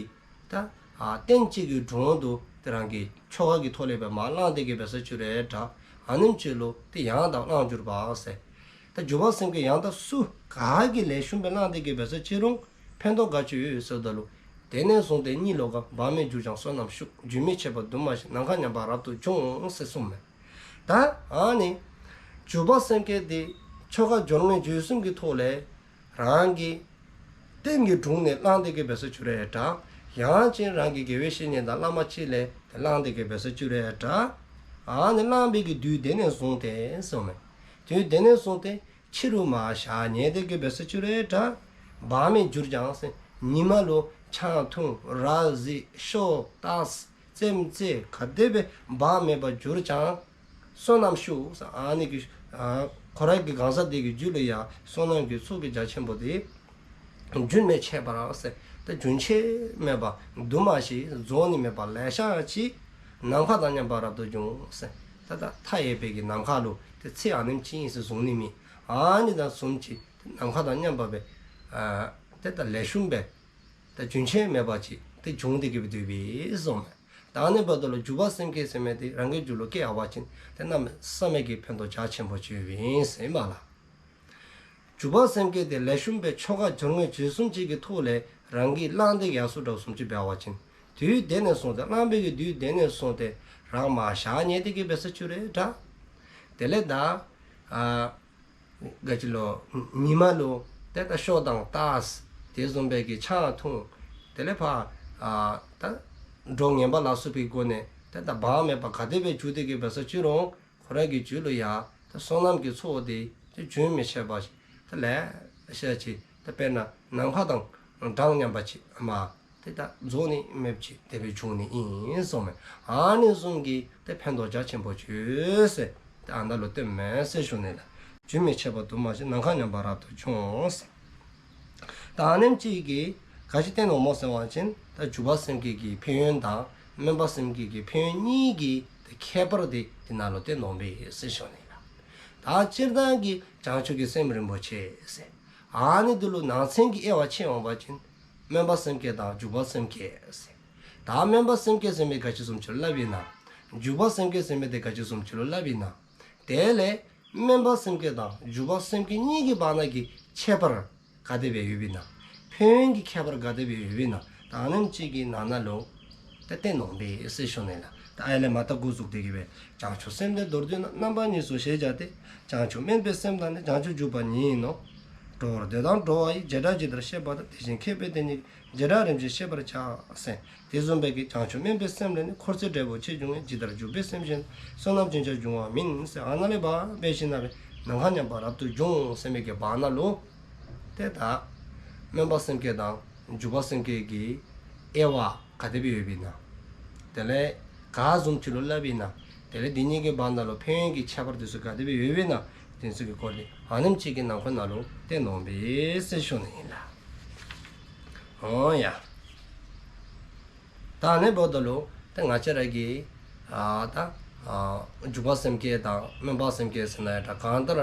ད་ཨ་རྟེན་གཅིག་གི་དྲུང་དུ་ཏེ་རང་གིས་ཆོ་ག་གི་ཐོག་ལས་སྦེ་མར་བླངས་ཏེ་གི་འབད་ས་ཅིག་རུང་འདྲ། ཨ་ནེམ་ཅིག་ལུ་ཏེ་ཡང་དག་བླངས་གྱུར་པ་ཟེར། ད་འཇུག་པ་སེམས་བསྐྱེད་ཡང་དག་སུ་ག་གིས་ལེགས་ཤོམ་སྦེ་བླངས་ཏེ་གི་འབད་ས་ཅིག་རུང་ཕན་ཐོགས་ག་ཅི་ཡོད་ཟེརཝ་ད་ལུ། དེ་ནས་བཟུང་སྟེ་གཉིད་ལོག་གམ། བག་མེད་གྱུར་ཀྱང་བསོད་ནམས་ཤུགས། རྒྱུན་མི་འཆད་པར་དུ་མ་ཞིག་ནམ་མཁའ་མཉམ་པར་རབ་ཏུ་འབྱུང་ཟེར་གསུངམ་མས། ད་ཨ་ནི་འཇུག་པ་སེམས་བསྐྱེད་དེ་ཆོ་ག་སྦྱོར་དངོས་རྗེས་གསུམ་གྱི་ཐོག་ལས་རང་གི་རྟེན་གྱི་དྲུང་ནས་བླངས་ཏེ་གི་འབད་ས་ཅིག་རུང་འདྲ། ཡང་ཅིན་རང་གི་དགེ་བའི་བཤེས་གཉེན་དང་བླ་མ་ཅིག་ལས་བླངས་ཏེ་གི་འབད་ས་ཅིག་རུང་འདྲ། ཨ་ནི་བླངས་པའི་གི་དུས་དེ་ནས་བཟུང་སྟེ་གསུངམ་མས། དུས་དེ་ནས་བཟུང་སྟེ་ཕྱི་རུ་མར་ཞག་ཉལ་ཏེ་གི་འབད་ས་ཅིག་རུང་འདྲ། བག་མེད་གྱུར་ཀྱང་ཟེར། ཉིནམ་ལུ་ཆང་འཐུང་ར་བཟི་ཤོ་ཏགས་རྩེདམོ་རྩེ་ག་དེ་སྦེ་བག་མེད་པར་གྱུར་ཀྱང་བསོད་ནམས་ཤུགས་ཟེར། ཨ་ནི་གི་ཨ་ཁོ་རའི་གི་གང་ཟག་དེ་གི་རྒྱུད་ལུ་ཡང་བསོད་ནམས་ཀྱི་ཚོགས་ཀྱི་རྒྱ་ཆེན་པོ་དེ་རྒྱུན་མི་འཆད་པར་ཟེར། ད་རྒྱུན་ཆད་མེད་པ་དུ་མ་ཞིག་རྫོགས་ནི་མེད་པ་ལེ་ཤ་ཅིག་ནམ་མཁའ་དང་མཉམ་པ་རབ་ཏུ་འབྱུང་ཟེར། ད་ད་མཐའ་ཡས་པའི་གི་ནམ་མཁའ་ལུ་ཏེ་ཚད་ཨ་ནེམ་ཅིག་ཨིན་ཟེར་བཟུང་ནི་མེད། ཨ་ནི་དང་བཟུམ་ཅིག་ཏེ་ནམ་མཁའ་དང་མཉམ་པ་སྦེ་ཨ་ཏེ་ད་ལེགས་ཤོམ་སྦེ་ད་རྒྱུན་ཆད་མེད་པ་ཅིག་ཏེ་འབྱུང་སྟེ་གི་སྦེ་སྡོད་པའི་གསུངམ་མས། ད་ཨ་ནི་འབདཝ་ད་ལུ་འཇུག་པ་སེམས་བསྐྱེད་ཟེར་མི་དེ་རང་གི་རྒྱུད་ལུ་སྐྱེ་བ་ཅིན་ཏེ་གནམ་མེད་ས་མེད་ཀྱི་ཕན་ཐོགས་རྒྱ་ཆེན་པོ་ཅིག་ཡོདཔ་ཨིན་ཟེར་ཨིན་པས་ལགས། འཇུག་པ་སེམས་བསྐྱེད་དེ་ལེགས་ཤོམ་སྦེ་ཆོ་ག་སྦྱོར་དངོས་རྗེས་གསུམ་གཅིག་གི་ཐོག་ལས་རང་གིས་བླངས་ཏེ་ཡར་སོ་དྲགས་བཟུམ་ཅིག་འབད་བ་ཅིན་དུས་དེ་ནས་བཟུང་སྟེ་བླངས་པའི་གི་དུས་དེ་ནས་བཟུང་སྟེ་རང་མར་བཞག་ནི་དེ་གིས་འབད་ས་ཅིག་ར་འདྲ། དེ་ལས་ད་ཨ་ག་ཅི་ལོ་ཉི་མ་ལུ་ཏེ་ད་ཤོ་དང་ཏ་ས་དེ་བཟུམ་སྦེ་གི་ཆང་འཐུང་། དེ་ལས་ཕར་ཨ་ད་གྲོགས་ངན་པ་ལ་སོགས་པའི་སྒོ་ནས་ཏེ་ད་བག་མེད་པར་ག་དེ་སྦེ་འཇུ་སྟེ་གི་འབད་ས་ཅིག་རུང་ཁོ་རའི་གི་རྒྱུད་ལུ་ཡང་ད་བསོད་ནམས་ཀྱི་ཚོགས་དེ་ད་རྒྱུན་མི་ཆད་པ་ཅིག་ད་ལེ་ཤ་ཅིག་ད་དཔེར་ན་ནམ་མཁའ་དང་གྲངས་མཉམ་པ་ཅིག་མར་ཏེ་ད་རྫོགས་ནི་མེདཔ་ཅིག་དེ་སྦེ་འབྱུང་ནི་ཨིན་གསུངམ་མས། ཨ་ནི་བཟུམ་གྱི་ཏེ་ཕན་ཐོགས་རྒྱ་ཆེན་པོ་ཅིག་ཡོད་ཟེར་ཏེ་ཨ་ནཱ་ལུ་སྟོནམ་མས་ཟེར་ཞུ་ནི་ལགས། རྒྱུན་མི་ཆད་པ་དུ་མ་ཞིག་ནམ་མཁའ་མཉམ་པ་རབ་ཏུ་འབྱུང་ཟེར། ད་ཨ་ནེམ་ཅིག་གིས་ག་ཅི་སྟོནམ་སྨོ་ཟེར་བ་ཅིན་ད་འཇུག་པ་སེམས་བསྐྱེད་ཀྱི་ཕན་ཡོན་དང་སྨོན་པ་སེམས་བསྐྱེད་ཀྱི་ཕན་ཡོན་གཉིས་ཀྱི་ཏེ་ཁྱད་པར་དེ་དེ་ནང་ལུ་སྟོནམ་མས་ཟེར་ཞུ་ནི་ལགས། ད་སྤྱིར་བཏང་གི་བྱང་ཆུབ་ཀྱི་སེམས་རིན་པོ་ཆེ་ཟེར། ཨ་ནི་དེ་ལུ་ནང་ཚན་གྱི་དབྱེ་བ་ཕྱེ་འོང་བ་ཅིན་སྨོན་པ་སེམས་བསྐྱེད་དང་འཇུག་པ་སེམས་བསྐྱེད་ཟེར། ད་སྨོན་པ་སེམས་བསྐྱེད་ཟེར་མི་ག་ཅི་བཟུམ་ཅིག་ལུ་སླབ་ཨིན་ན། འཇུག་པ་སེམས་བསྐྱེད་ཟེར་མི་དེ་ག་ཅི་བཟུམ་ཅིག་ལུ་སླབ་ཨིན་ན། དེ་ལས་སྨོན་པ་སེམས་བསྐྱེད་དང་འཇུག་པ་སེམས་བསྐྱེད་གཉིས་ཀྱི་བར་ན་གི་ཁྱད་པར་ག་དེ་སྦེ་ཡོདཔ་ཨིན་ན། ཕན་ཡོན་གྱི་ཁྱད་པར་ག་དེ་སྦེ་ཡོདཔ་ཨིན་ན། ད་ཨ་ནེམ་ཅིག་གི་ནང་ན་ལུ་ཏེ་སྟོནམ་མས་ཟེར་ཞུ་ནི་ལགས། ད་ཨ་ལས་མར་ད་འགོ་བཙུགས་ཏེ་གི་སྦེ་བྱང་ཆུབ་སེམས་དེ་མདོར་བསྡུས་ན། རྣམ་པ་གཉིས་སུ་ཞེས་བྱ་སྟེ། བྱང་ཆུབ་སྨོན་པའི་སེམས་དང་ནི། བྱང་ཆུབ་འཇུག་པ་ཉིད་ཡིན་ནོ། འགྲོ་བར་འདོད་དང་འགྲོ་བ་ཡི། བྱེ་བྲག་ཇི་ལྟར་ཤེས་པ་དང་། དེ་བཞིན་མཁས་པས་དེ་ཉིད་ཀྱི། བྱེ་བྲག་རིམ་བཞིན་ཤེས་པར་བྱ་ཟེར། དེ་བཟུམ་སྦེ་གི་བྱང་ཆུབ་སྨོན་པའི་སེམས་ལས་ནི། འཁོར་ཚེ་འབྲས་བུ་ཆེ་འབྱུང་བས། ཇི་ལྟར་འཇུག་པའི་སེམས་བཞིན་དུ། བསོད་ནམས་ཅན་ཆ་འབྱུང་བ་མིན་ཟེར། ཨ་ནཱ་ལས་ཕར་འབད་ཞིནམ་ལས་ནམ་མཁའ་མཉམ་པ་རབ་ཏུ་འབྱུང་ཟེར་མི་གི་བར་ན་ལུ་ཏེ་ད་སྨོན་པ་སེམས་བསྐྱེད་དང་འཇུག་པ་སེམས་བསྐྱེད་ཀྱི་དབྱེ་བ་ག་དེ་སྦེ་ཡོདཔ་ཨིན་ན། དེ་ལས་ག་བཟུམ་ཅིག་ལུ་སླབ་ཨིན་ན། དེ་ལས་དེ་གཉིས་ཀྱི་བར་ན་ལུ་ཕན་ཡོན་གྱི་ཁྱད་པར་དེ་ཚུ་ག་དེ་སྦེ་ཡོདཔ་ཨིན་ན། དེ་ཚུ་གི་སྐོར་ལས་ཨ་ནེམ་ཅིག་གི་ནང་འཁོད་ནང་ལུ་སྟོནམ་མས་ཟེར་ཞུ་ནི་ཨིན་ལགས། འོང་ཡ། ད་ཨ་ནི་འབདཝ་ད་ལུ་ཏེ་ང་བཅས་ར་གིས་ཨ་ད་ཨ་འཇུག་པ་སེམས་བསྐྱེད་དང་སྨོན་པ་སེམས་བསྐྱེད་ཟེར་ན་ཡང་འདྲ། གང་ལྟར་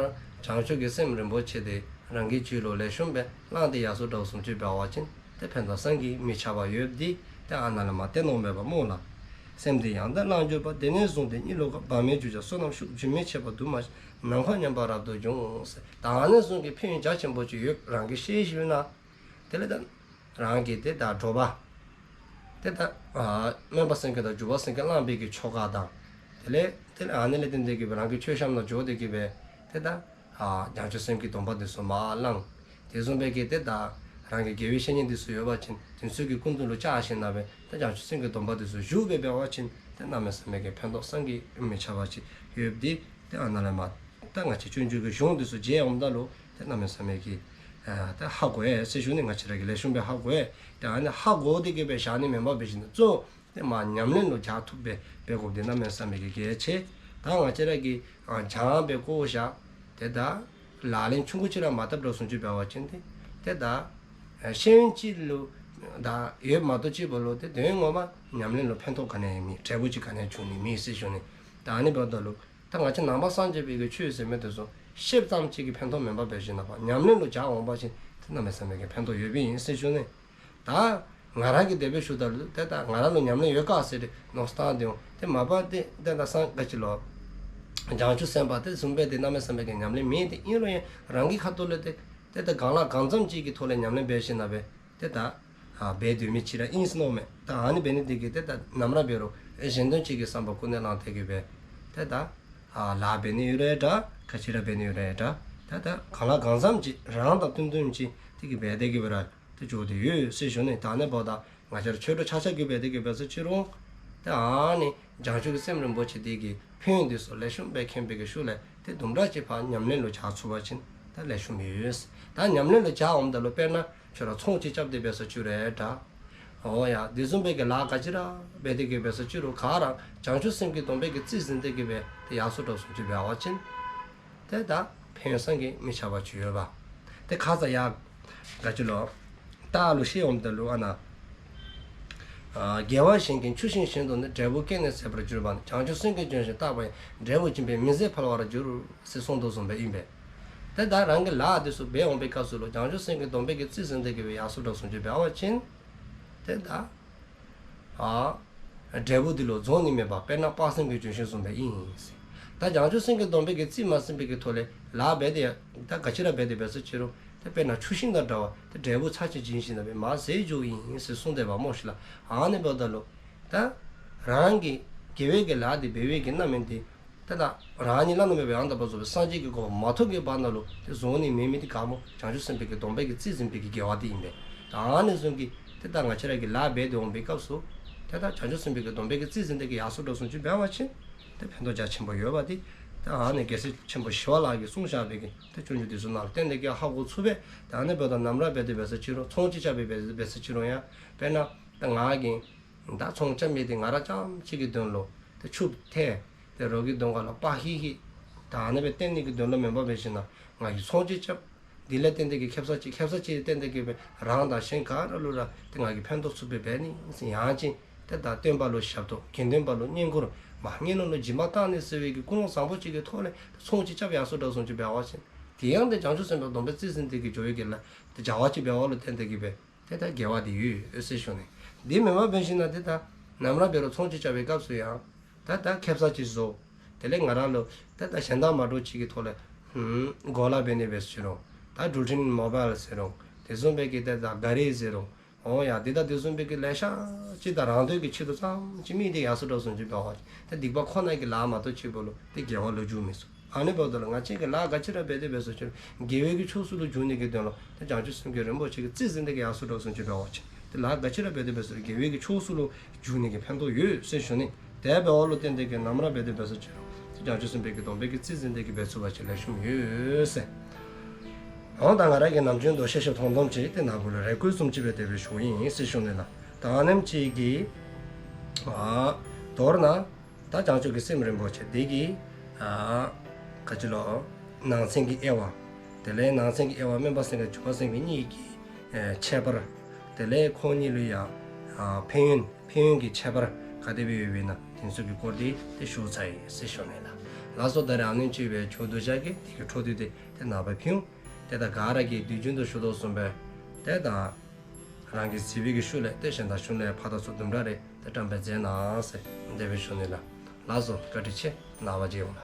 བྱང་ཆུབ་ཀྱི་སེམས་རིན་པོ་ཆེ་དེ་རང་གི་རྒྱུད་ལུ་ལེགས་ཤོམ་སྦེ་བླངས་ཏེ་ཡར་སོ་དྲགས་བཟུམ་ཅིག་འབད་བ་ཅིན་ཏེ་ཕན་ཐོགས་བསམ་གྱིས་མི་ཁྱབ་པ་ཡོདཔ་འདི་ཏེ་ཨ་ནཱ་ལས་མར་སྟོནམ་མས་པ་སྨོ་ལགས། སེམས་དེ་ཡང་དག་བླངས་གྱུར་པ། དེ་ནས་བཟུང་སྟེ་གཉིད་ལོག་གམ། བག་མེད་གྱུར་ཀྱང་བསོད་ནམས་ཤུགས། རྒྱུན་མི་འཆད་པ་དུ་མ་ཞིག། ནམ་མཁའ་མཉམ་པ་རབ་ཏུ་འབྱུང་ཟེར། ད་ཨ་ནི་བཟུམ་གྱི་ཕན་ཡོན་རྒྱ་ཆེན་པོ་ཅིག་ཡོད། རང་གིས་ཤེས་ཞིནམ་ལས་དེ་ལས་ད་རང་གིས་ཏེ་ད་དྲོ་པ་ཏེ་ད་ཨ་སྨོན་པ་སེམས་བསྐྱེད་དང་འཇུག་པ་སེམས་བསྐྱེད་བླངས་པའི་གི་ཆོ་ག་དང་དེ་ལས་དེ་ལས་ཨ་ནི་ལས་བརྟེན་ཏེ་གི་སྦེ་རང་གི་མཆོད་བཤམ་ནང་འགྱོ་སྟེ་གི་སྦེ་ཏེ་ད་ཨ་བྱང་ཆུབ་སེམས་ཀྱི་སྡོམ་པ་འདི་ཚུ་མར་བླངས། དེ་བཟུམ་སྦེ་གི་ཏེ་ད་རང་གི་དགེ་བའི་བཤེས་གཉེན་འདི་ཚུ་ཡོད་པ་ཅིན་དེ་ཚུ་གི་སྐུ་མདུན་ལུ་བཅར་ཞིནམ་ལས་སྦེ་ཏེ་བྱང་ཆུབ་སེམས་ཀྱི་སྡོམ་པ་འདི་ཚུ་ཞུ་སྦེ་འབད་བ་ཅིན་ཏེ་གནམ་མེད་ས་མེད་ཀྱི་ཕན་ཐོགས་བསམ་གྱིས་མི་ཁྱབ་པ་ཅིག་ཡོདཔ་འདི་ཏེ་ཨ་ནཱ་ལས་མར་ད་ང་བཅས་སྤྱོད་འཇུག་གི་གཞུང་འདི་ཚུ་མཇལ་འོངམ་ད་ལུ་ཏེ་གནམ་མེད་ས་མེད་ཀྱི་ཨ་ད་ཧ་གོ་ཡི་ཟེར་ཞུ་ནི། ང་བཅས་ར་གིས་ལེགས་ཤོམ་སྦེ་ཧ་གོ་ཡི། ཏེ་ཨ་ནི་ཧ་གོ་སྟེ་གི་སྦེ་བཞག་ནི་མེན་པར་འབད་ཞིནམ་ལས་གཙོ་ཏེ་མར་ཉམས་ལེན་ལུ་བྱ་ཐུབ་སྦེ་འབད་དགོཔ་འདི་གནམ་མེད་ས་མེད་ཀྱི་གལ་ཆེ། ད་ང་བཅས་ར་གིས་ཨ་སྦྱང་སྦེ་བཀོ་བཞག། ཏེ་ད་ལག་ལེན་ཆུང་ཀུ་ཅིག་ར་མ་བཏབ་དྲགས་བཟུམ་ཅིག་འབད་བ་ཅིན་ཏེ་ཏེ་ད་ཨ་ཤེས་ཡོན་ཅིག་ལུ་ད་ཡོདཔ་མ་གཏོགས་ཅིག་འབདཝ་ལུ་ཏེ་དོན་ངོ་མ་ཉམས་ལེན་ལུ་ཕན་ཐོགས་ག་ནི་ཡང་མེད། འབྲས་བུ་ཅིག་ག་ནི་ཡང་འབྱུང་ནི་མེད་ཟེར་ཞུ་ནི། ད་ཨ་ནི་འབདཝ་ད་ལུ་ད་ང་བཅས་ནང་པ་སངས་རྒྱས་པའི་གི་ཆོས་ཟེར་མི་འདི་ཚུ་ཤེསཔ་ཙམ་ཅིག་གིས་ཕན་ཐོགས་མེན་པར་འབད་ཞིནམ་ལས་ཉམས་ལེན་ལུ་བྱ་འོང་པ་ཅིན་ཏེ་གནམ་མེད་ས་མེད་ཀྱི་ཕན་ཐོགས་ཡོདཔ་ཨིན་ཟེར་ཞུ་ནི། ད་ང་ར་གིས་དེ་སྦེ་ཞུཝ་ད་ལུ་ཏེ་ད་ང་ར་ལུ་ཉམས་ལེན་ཡོད་ག་ཟེར་ཏེ་མནོ་བསམ་བཏང་སྟེ་འོང་། ཏེ་མ་པ་ཏེ་ཏེ་ད་སངས་རྒྱས་ཀྱི་ལོ་བྱང་ཆུབ་སེམས་དཔའ་དེ་བཟུམ་སྦེ་ཏེ་གནམ་མེད་ས་མེད་ཀྱི་ཉམས་ལེན་མེད། ཏེ་ཨིན་རུང་ཡང་རང་གི་ཁ་ཐུག་ལས་ཏེ་ཏེ་ད་གང་ལ་གང་འཚམ་ཅིག་གི་ཐོག་ལས་ཉམས་ལེན་འབད་ཞིནམ་ལས་སྦེ་ཏེ་ད་ཨ་འབད་སྡོད་མི་ཅིག་ར་ཨིན་ཟེར་མནོཝ་མས། ད་ཨ་ནི་འབད་ནི་དེ་གིས་ཏེ་ད་ནམ་ར་འབད་རུང་ཨེ་གཞན་དོན་ཅིག་གི་བསམ་པ་ཀུན་ནས་བསླངས་ཏེ་གི་སྦེ་ཏེ་ད་ཨ་ལཱ་འབད་ནི་ཡོད་རུང་འདྲ། ག་ཅི་ར་འབད་ནི་ཡོད་རུང་འདྲ། ད་ད་གང་ལ་གང་འཚམ་ཅིག་རང་དང་བསྟུན་བསྟུན་ཅིག་དེ་གིས་འབད་དེ་གི་སྦེ་ར་ཏེ་འགྱོ་སྟེ་ཡོད་ཟེར་ཞུ་ནི། ད་ཨ་ནི་འབདཝ་ད་ང་བཅས་ར་ཆོས་གྲོགས་ཆ་ཁྱབ་ཀྱིས་འབད་དེ་གི་འབད་ས་ཅིག་རུང་ཏེ་ཨ་ནི་བྱང་ཆུབ་ཀྱི་སེམས་རིན་པོ་ཆེ་འདི་གི་ཕན་ཡོན་འདི་ཚུ་ལེགས་ཤོམ་སྦེ་མཁྱེན་པའི་གི་ཤུལ་ལས་ཏེ་དུམ་གྲ་ཅིག་ཕར་ཉམས་ལེན་ལུ་བྱ་ཚུགས་པ་ཅིན་ད་ལེགས་ཤོམ་ཡོད། ད་ཉམས་ལེན་ལུ་བྱ་འོངམ་ད་ལུ་དཔེར་ན་ཁྱོད་ར་ཚོང་ཅིག་རྐྱབ་སྟེ་འབད་ས་ཅིག་རུང་འདྲ། འོ་ཡ་དེ་བཟུམ་སྦེ་གི་ལཱ་ག་ཅི་ར་འབད་དེ་གི་འབད་ས་ཅིག་རུང་ག་ར་བྱང་ཆུབ་སེམས་ཀྱི་སྡོམ་པའི་གི་རྩིས་ཟིན་ཏེ་གི་སྦེ་ཏེ་ཡར་སོ་དྲགས་བཟུམ་ཅིག་འབད་བ་ཅིན་ཏེ་ད་ཕན་ཡོན་བསམ་གྱིས་མི་ཁྱབ་པ་ཅིག་ཡོད་པ། ཏེ་ཁ་ཙ་ཡར་ག་ཅི་ལོ་ རྟགས་ལུ་ཤེས་འོངམ་ད་ལུ་ཨ་ན། ཨ་དགེ་བ་གཞན་ཀུན་ཆུ་ཤིང་བཞིན་དུ་ནི། འབྲས་བུ་སྐྱེས་ནས་ཟད་པར་འགྱུར་བ་ནི། བྱང་ཆུབ་སེམས་ཀྱི་ལྗོན་ཤིང་བཏགས་པ་ཡིས། འབྲས་བུ་འབྱིན་པས་མི་ཟད་འཕེལ་བར་འགྱུར། ཟེར་གསུངས་དོ་བཟུམ་སྦེ་ཨིན་པས། ཏེ་ད་རང་གིས་ལཱ་འདི་ཚུ་འབད་འོང་པའི་སྐབས་སུ་ལུ་བྱང་ཆུབ་སེམས་ཀྱི་སྡོམ་པའི་གི་རྩིས་ཟིན་ཏེ་གི་སྦེ་ཡར་སོངམ་དྲགས་སོང་ཅིག་འབད་བ་ཅིན། ཏེ་ད་ཨ་འབྲས་བུ་འདི་ལུ་རྫོགས་ནི་མེད་པ་དཔེར་ན་དཔག་བསམ་གྱི་ལྗོན་ཤིང་བཟུམ་སྦེ་ཨིན། ད་བྱང་ཆུབ་སེམས་ཀྱི་སྡོམ་པའི་གི་རྩིས་མ་ཟིན་པའི་གི་ཐོག་ལས་ལཱ་འབད་དེ་ད་ག་ཅི་ར་འབད་དེ་འབད་སོ་ཅི་རུང་ཏེ་དཔེར་ན་ཆུ་ཤིང་དང་འདྲ་བ་ཏེ་འབྲས་བུ་ཚར་གཅིག་བྱིན་ཞིནམ་ལས་མར་ཟད་འགྱོཝ་ཨིན་ཟེར་གསུངས་ཏེ་འབདཝ་སྨོ་ཤིག་ལགས། ཨ་ནི་འབདཝ་ད་ལུ་ད་རང་གིས་དགེ་བའི་གི་ལཱ་འདི་འབད་བའི་གི་རྣམ་སྨིན་འདི་ཏེ་ད་རང་ཉིད་བླ་ན་མེད་པའི་ཡང་དག་པར་རྫོགས་པའི་སངས་རྒྱས་ཀྱི་གོ་འཕང་མ་ཐོབ་ཀྱི་བར་ན་ལུ་ཏེ་རྫོགས་ནི་མེད་མི་འདི་ག་སྨོ། བྱང་ཆུབ་སེམས་དཔའི་གི་སྡོམ་པའི་གི་རྩིས་ཟིན་པའི་གི་དགེ་བ་འདི་ཨིན་པས། ད་ཨ་ནི་བཟུམ་གྱི་ཏེ་ད་ང་བཅས་ར་གིས་ལཱ་འབད་དེ་འོང་པའི་སྐབས་སུ་ཏེ་ད་བྱང་ཆུབ་སེམས་དཔའི་གི་སྡོམ་པའི་གི་རྩིས་ཟིན་ཏེ་གི་ཡར་སོངམ་དྲགས་སོང་ཅིག་འབད་བ་ཅིན་ཏེ་ཕན་ཐོགས་རྒྱ་ཆེན་པོ་ཡོདཔ་འདི་ད་ཨ་ནི་རྒྱལ་སྲས་ཆེན་པོ་ཞི་བ་ལྷ་གིས་གསུངས་བཞག་པའི་གི་ཏེ་སྤྱོད་འཇུག་འདི་ཚུ་ནང་ལུ་བརྟེན་ཏེ་གི་ཧ་གོ་ཚུགས་པས། ད་ཨ་ནི་འབདཝ་ད་ནམ་ར་འབད་དེ་འབད་སོ་ཅི་རུང་ཚོང་ཅིག་རྐྱབ་སྦེ་འབད་འབད་སོ་ཅི་རུང་ཡང་དཔེར་ན་ད་ང་གིས་ད་ཚོང་རྐྱབ་མི་འདི་ང་ར་རྐྱངམ་གཅིག་གི་དོན་ལུ་ཏེ་ཕྱུགཔ་ཐལ་ཏེ་རོགས་ཀྱི་གདོང་ཁ་ལུ་དཔའ་ཧི་ཧི་ད་ཨ་ནི་སྦེ་སྟོན་ནི་གི་དོན་ལུ་མེན་པར་འབད་ཞིནམ་ལས་ང་གིས་ཚོང་ཅིག་རྐྱབ། འདི་ལས་བརྟེན་ཏེ་གི་ཁེབ་ས་ཅིག་ཁེབ་ས་ཅིག་བརྟེན་ཏེ་གི་སྦེ་རང་དང་གཞན་ག་ར་ལུ་ར་ཏེ་ང་གིས་ཕན་ཐོགས་ཚུགསཔ་སྦེ་འབད་ནི་ཟེར་ཡང་ཅིན་ཏེ་ད་སྟོན་པ་ལུ་ཞབས་ཏོག་དགེ་འདུན་པ་ལུ་བསྙེན་བཀུར་མ་ཉམས་ནོར་ལུ་སྦྱིན་པ་བཏང་ནི་ཟེར་བའི་གི་ཀུན་སློང་བཟང་པོ་ཅིག་གི་ཐོག་ལས་ཚོང་ཅིག་རྐྱབ་ཡར་སོངམ་དྲགས་སོང་ཅིག་འབད་བ་ཅིན་དེ་ཡང་ཏེ་བྱང་ཆུབ་སེམས་དཔའི་སྡོམ་པའི་རྩིས་ཟིན་ཏེ་གི་འགྱོ་བའི་གི་ལཱ་ཏེ་བྱ་བ་ཅིག་འབདཝ་ལུ་བརྟེན་ཏེ་གི་སྦེ་ཏེ་ད་དགེ་བ་འདི་ཡོད་ཟེར་ཞུ་ནི། འདི་མེན་པར་འབད་ཞིནམ་ལས་ཏེ་ད་ནམ་ར་འབད་རུང་ཚོང་ཅིག་རྐྱབ་པའི་སྐབས་སུ་ཡང་ད་ད་ཁེབ་ས་ཅིག་བཟོ། དེ་ལས་ང་ར་ལུ་ད་ད་གཞན་དང་མ་འདྲཝ་ཅིག་གི་ཐོག་ལས་ཨུམ་གོ་ལ་འབད་ནི་འབད་སོ་ཅི་རུང་ད་འགྲུལ་འཕྲིན་མོ་བཱའིལ་ཟེར་རུང་དེ་བཟུམ་སྦེ་གི་ད་ད་ག་རི་ཟེར་རུང་འོང་ཡ་འདི་ད་དེ་བཟུམ་སྦེ་གི་ལེ་ཤ་ཅིག་ད་རང་དོན་གྱི་ཆེད་དུ་ཙམ་ཅིག་དམིགས་ཏེ་ཡར་སོངམ་དྲགས་སོང་ཅིག་འབད་བ་ཅིན་ད་སྡིག་པ་ཁོ་ན་གི་ལཱ་མ་གཏོགས་ཅིག་པོ་ལུ་ཏེ་དགེ་བ་ལུ་འགྱུར་མི་ཚུགས། ཨ་ནི་འབདཝ་ད་ལུ་ང་བཅས་ཀྱིས་ལཱ་ག་ཅི་ར་འབད་དེ་འབད་སོ་ཅི་རུང་དགེ་བའི་གི་ཕྱོགས་སུ་ལུ་འཇུག་ནི་གི་དོན་ལུ་ཏེ་བྱང་ཆུབ་སེམས་ཀྱི་རིན་པོ་ཆེ་གི་རྩིས་ཟིན་ཏེ་གི་ཡར་སོངམ་དྲགས་སོང་ཅིག་འབད་བ་ཅིན་ཏེ་ལཱ་ག་ཅི་ར་འབད་དེ་འབད་སོ་རུང་དགེ་བའི་གི་ཕྱོགས་སུ་ལུ་འཇུག་ནི་གི་ཕན་ཐོགས་ཡོད་ཟེར་ཞུ་ནི། དེ་འབདཝ་ལུ་བརྟེན་ཏེ་གི་ནམ་ར་འབད་དེ་འབད་སོ་ཅི་རུང་ཏེ་བྱང་ཆུབ་སེམས་དཔའི་གི་སྡོམ་པའི་གི་རྩིས་ཟིན་ཏེ་གི་འབད་ཚུགས་པ་ཅིན་ལེགས་ཤོམ་ཡོད་ཟེར། འོང་ད་ང་ར་གིས་ནམ་རྒྱུན་དུ་ཤེས་ཤེས་མཐོང་མཐོངམ་ཅིག་ཏེ་ནཱ་བུ་ལུ་རེ་སྐུལ་བཟུམ་ཅིག་སྦེ་དེ་སྦེ་ཞུཝ་ཨིན་ཟེར་ཞུ་ནི་ལགས། ད་ཨ་ནེམ་ཅིག་གིས་ཨ་མདོར་ན་ད་བྱང་ཆུབ་ཀྱི་སེམས་རིན་པོ་ཆེ་འདི་གི་ཨ་ག་ཅི་ལོ་ནང་གསེས་ཀྱི་དབྱེ་བ། དེ་ལས་ནང་གསེས་ཀྱི་དབྱེ་བ་སྨོན་པ་སེམས་དང་འཇུག་པ་སེམས་ཀྱི་གཉིས་ཀྱི་ཨེ་ཁྱད་པར། དེ་ལས་ཁོང་གཉིས་ལུ་ཡང་ཨ་ཕན་ཡོན་ཕན་ཡོན་གྱི་ཁྱད་པར་ག་དེ་སྦེ་ཡོདཔ་ཨིན་ན་དེ་ཚུ་གི་སྐོར་འདི་ཏེ་ཞུ་ཚར་ཡི་ཟེར་ཞུ་ནི་ལགས། ལགས་སོ། ད་རེས་ཨ་ནེམ་ཅིག་སྦེ་མཇུག་བསྡུ་བཞག་གེ། དེ་གི་འཕྲོ་མཐུད་དེ་ཏེ་ནངས་པ་ཕུལ་འོང་། ཏེ་ད་ག་ར་གིས་དུས་རྒྱུན་དུ་ཞུ་དོ་བཟུམ་སྦེ་ཏེ་ད་རང་གིས་གཟིགས་པའི་གི་ཤུལ་ལས་ཏེ་གཞན་དང་ཞུ་ནི་ལས་ཕར་དང་ཚུར་དུམ་གྲ་རེ་ཏེ་བཀྲམ་སྦེ་མཛད་གནང་ཟེར་དེ་སྦེ་ཞུ་ནི་ལགས། ལགས་སོ། བཀའ་དྲིན་ཆེ། ནངས་པ་མཇལ་འོང་ལགས།